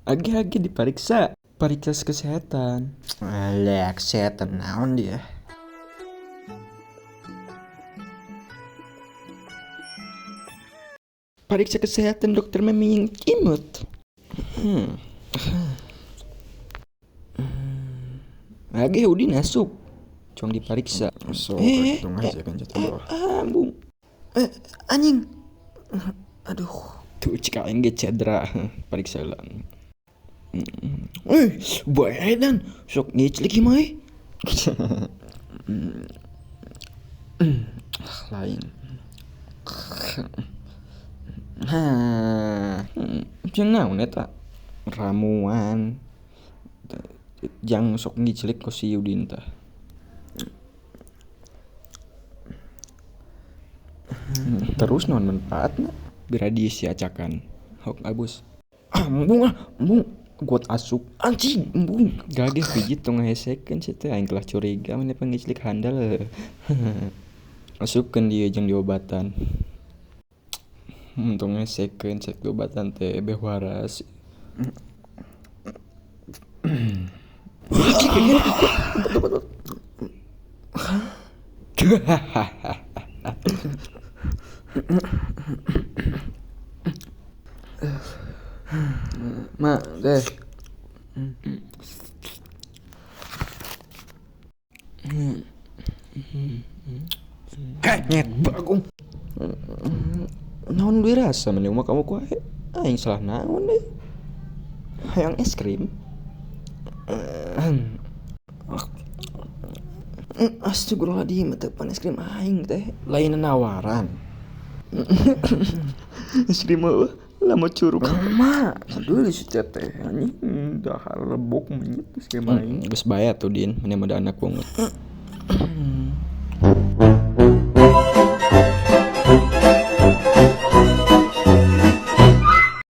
Age-age dipariksa, pariksa kesehatan. Alah, kesehatan naon dia? Pariksa kesehatan dokter memang imut. Age Udin asup, cuang dipariksa. So, hitung aja kan jatuh bawah. Ambung. Anjing. Aduh. Tuh cik aing ge cedera pariksa lah. Bae dan sok ngiclik mah. Lain. Hah, naon eta? Ramuan. Jang sok ngiclik ku si Udin tah. Terus naon manfaatna? Biradis ya acakan. Hok abus. Embung ah, embung. Got asup anjing embung. Gageh pijit tong ngahesekeun sia teh aing kelah curiga maneh pangiclik handal. Asupkeun dieu jeung diobatan. Tong ngahesekeun cek diobatan teh beh waras. Ma, deh. Nyet bagong. Naon duwe rasa mending mah kamu kuahe. Aing salah naon deh. Hayang es krim. Astagfirullahaladzim, tepan es krim aing teh. Lain nawaran. Es krim mah lama curug. Ma, aduh si teh anjing dahar lebok menyet es krim aing. Geus bae atuh Din, mane mah anak banget.